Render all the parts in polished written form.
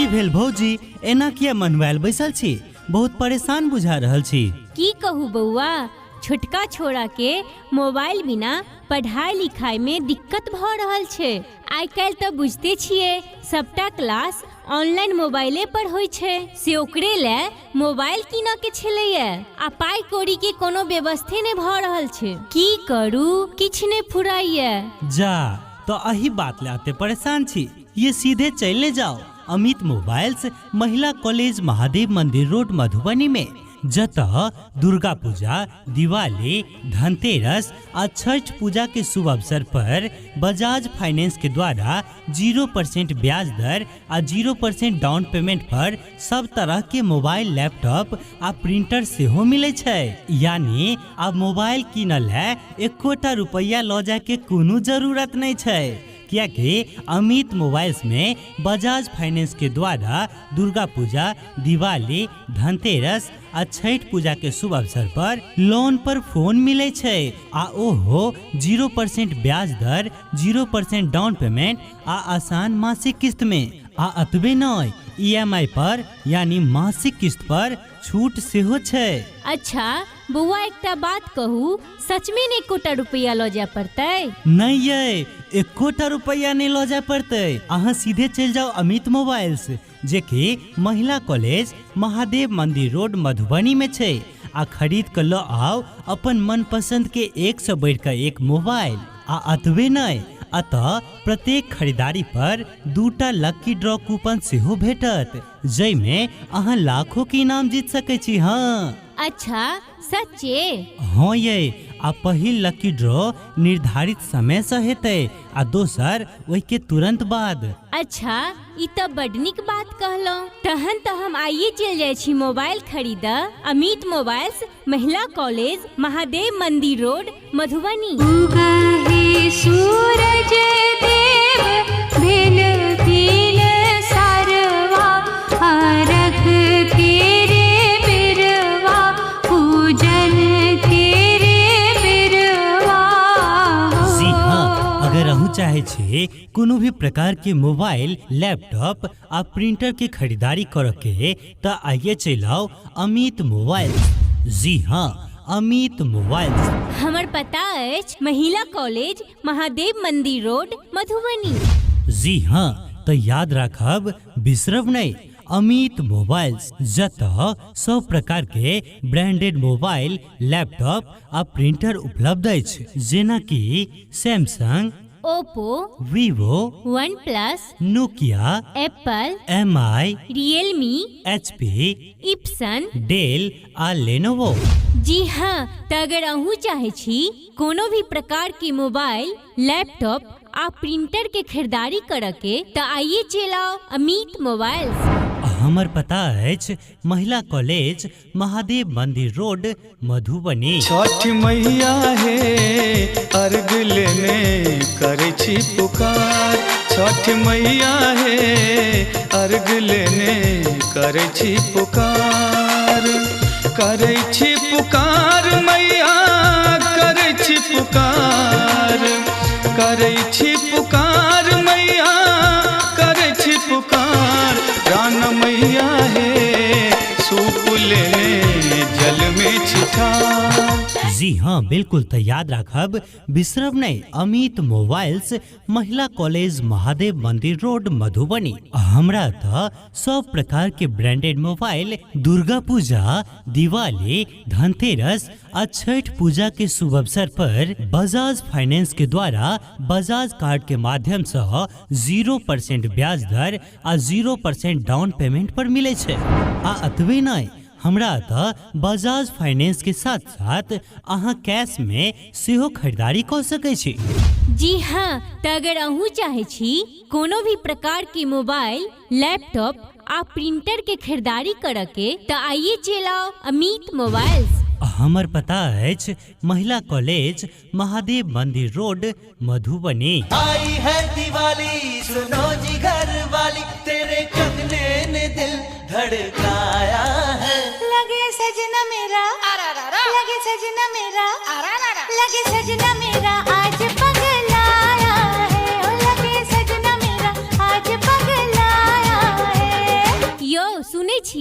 की भेल भौजी, एना किया मनवायल बैसल छी? बहुत परेशान बुझा रहल छी। की कहू बौआ, छोटका छोरा के मोबाइल बिना पढ़ाई लिखाई में दिक्कत भऽ रहल छै। आइ काल्हि तऽ बुझते छियै, सबटा क्लास ऑनलाइन मोबाइले पर होइ छै, से ओकरे लए मोबाइल कीनऽ के छलैया आ पाइ कौड़ी के कोनो व्यवस्थे नहि भऽ रहल छै। की करू, किछु नहि फुराइया। जा तो अही बात ले अते परेशान छी। ये सीधे चले जाओ अमित मोबाइल्स, महिला कॉलेज, महादेव मंदिर रोड, मधुबनी में, जतऽ दुर्गा पूजा, दिवाली, धनतेरस आ छठ पूजा के शुभ अवसर पर बजाज फाइनेंस के द्वारा 0% ब्याज दर आ 0% डाउन पेमेंट पर सब तरह के मोबाइल, लैपटॉप आ प्रिंटर सेहो मिलै छै। यानी आब मोबाइल कीनल है एकोटा रुपैआ लऽ जाय के कोनो जरूरत नहीं छै, कियाकि अमित मोबाइल्स में बजाज फाइनेंस के द्वारा दुर्गा पूजा, दिवाली, धनतेरस आ छठ पूजा के शुभ अवसर पर लोन पर फोन मिले छै आ ओहो 0% ब्याज दर, 0% डाउन पेमेंट आ आसान मासिक किस्त में। आ अतबे नहि, ईएमआई पर यानी मासिक किस्त पर छूट सेहो छै। अच्छा बौआ, एकटा बात कहू, सचमे ने एकोटा रुपैआ लऽ जाय पड़तै? नहीं ये, एकोटा रुपैआ नहीं लऽ जाय पड़तै। अहाँ सीधे चलि जाउ अमित मोबाइल्स, जे कि महिला कॉलेज, महादेव मंदिर रोड, मधुबनी में छै आ खरीद कऽ लऽ आउ अपन मनपसंद के एक से बढ़ि कऽ एक मोबाइल। आ अतबे नहि, अतः प्रत्येक खरीदारी पर दूटा लकी ड्रॉ कूपन सेहो भेटत, जाहिमे अहाँ लाखों के इनाम जीत सकै छी। हाँ। अच्छा, सच्चे? हाँ ये, आ पहिल लकी ड्रॉ निर्धारित समय से हेतै आ दोसर ओहि के तुरंत बाद। अच्छा, ई तऽ बड नीक बात कहलहुँ। तहन तऽ हम आइए चलि जाइ छी मोबाइल खरीदऽ अमित मोबाइल्स, महिला कॉलेज, महादेव मंदिर रोड, मधुबनी। उगहि सूरज देव भेल पील सारवा, अरघ केरे बिरवा, पूजन केरे बिरवा। जी हाँ, अगर अहूँ चाहे छी कोनो भी प्रकार के मोबाइल, लैपटॉप आ प्रिंटर के खरीदारी करऽ के, तऽ आइए चलि आउ अमित मोबाइल। जी हाँ, अमित मोबाइल। हमर पता अछि महिला कॉलेज, महादेव मंदिर रोड, मधुबनी। जी हाँ, तऽ याद राखब, बिसरब नहि, अमित मोबाइल्स, जतऽ सब प्रकार के ब्रांडेड मोबाइल, लैपटॉप आ प्रिंटर उपलब्ध अछि, जेना कि Samsung, Oppo, Vivo, OnePlus, Nokia, Apple, M I, Realme, HP, Epson, Dell आ लेनोवो। जी हाँ, तऽ अगर अहूँ चाहे छी कोनो भी प्रकार के मोबाइल, लैपटॉप आ प्रिंटर के खरीदारी करऽ के, तऽ आइए चलि आउ अमित मोबाइल्स। हमर पता अछि महिला कॉलेज, महादेव मंदिर रोड, मधुबनी। छठ मैया हे अर्घ लेने करै छी पुकार, छठ मैया हे अर्घ लेने करै छी पुकार, करै छी पुकार मैया, करै छी पुकार, करै छी पुकार मैया, करै छी पुकार, रान मैया हे सूप लेने जल में छिठार। जी हाँ, बिल्कुल, तो याद राखब, बिसरब नहीं, अमित मोबाइल्स, महिला कॉलेज, महादेव मंदिर रोड, मधुबनी। हमरा तऽ सब प्रकार के ब्रांडेड मोबाइल दुर्गा पूजा, दिवाली, धनतेरस आ छठ पूजा के शुभ अवसर पर बजाज फाइनेंस के द्वारा बजाज कार्ड के माध्यम से 0% ब्याज दर आ 0% डाउन पेमेंट पर मिले छै। आ अतबे नहि, हमरा तऽ बजाज फाइनेंस के साथ साथ अहाँ कैश में सेहो खरीदारी कऽ सकै छी। जी हाँ, तऽ अगर अहूँ चाहे छी कोनो भी प्रकार के मोबाइल, लैपटॉप आ प्रिंटर के खरीदारी करऽ के, तऽ आइए चलि आउ अमित मोबाइल्स। हमर पता अछि महिला कॉलेज, महादेव मंदिर रोड, मधुबनी। आई है दिवाली, सुनो जी घर वाली, तेरे कंगने ने दिल धड़काया है। लगे सजना मेरा, लगे सजना मेरा, लगे सजना मेरा आज पगलाया है, ओ लगे सजना मेरा आज पगलाया है।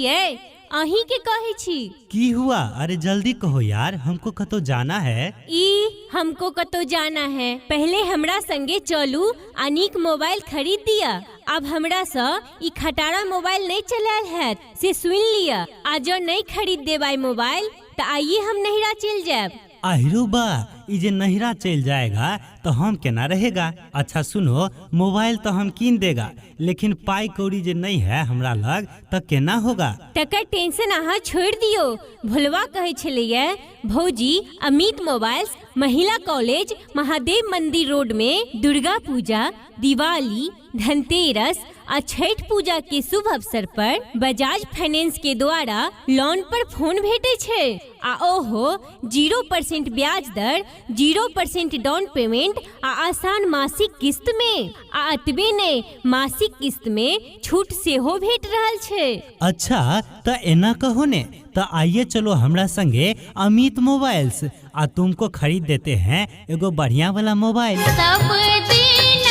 छियै? अहीं के कहै छी। की हुआ? अरे जल्दी कहो यार, हमको कतौ जाना है। ई हमको कतौ जाना है। पहले हमरा संगे चलू आ नीक मोबाइल खरीद दिया। अब हमरा से ई खटारा मोबाइल नहीं चलायल हैत से सुन लिया। आ जो नहीं खरीद देबाई मोबाइल तो आइए हम नहिरा चल जायब। आहिरो बा, ई जे नहिरा चल जाएगा तो हम केना रहेगा? अच्छा सुनो, मोबाइल तो हम कीन देगा, लेकिन पाई कौड़ी जे नहीं है हमरा लग तो केना होगा? तकर टेंशन अहाँ छोड़ि दियौ। भोलवा कहै छलैया भौजी अमित मोबाइल्स महिला कॉलेज महादेव मंदिर रोड में दुर्गा पूजा, दिवाली, धनतेरस आ छठ पूजा के शुभ अवसर पर बजाज फाइनेंस के द्वारा लोन पर फोन भेटै छै आ ओहो 0% ब्याज दर, 0% डाउन पेमेंट आ आसान मासिक किस्त में। आ एतबे नहि, मासिक किस्त में छूट सेहो भेट रहल छै। अच्छा तो एना कहो ने, तो आइए चलो हमरा संगे अमित मोबाइल्स आ तुमको खरीद देते हैं एगो बढ़िया वाला मोबाइल। सब दिन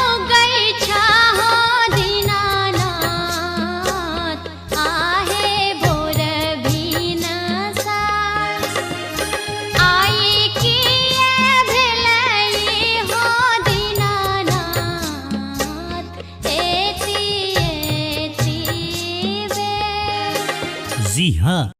उगै छहो दीनानाथ, आहे भोर भिनसार। आइ किए भेलै हो दीनानाथ, एती एती बेर। जी हाँ।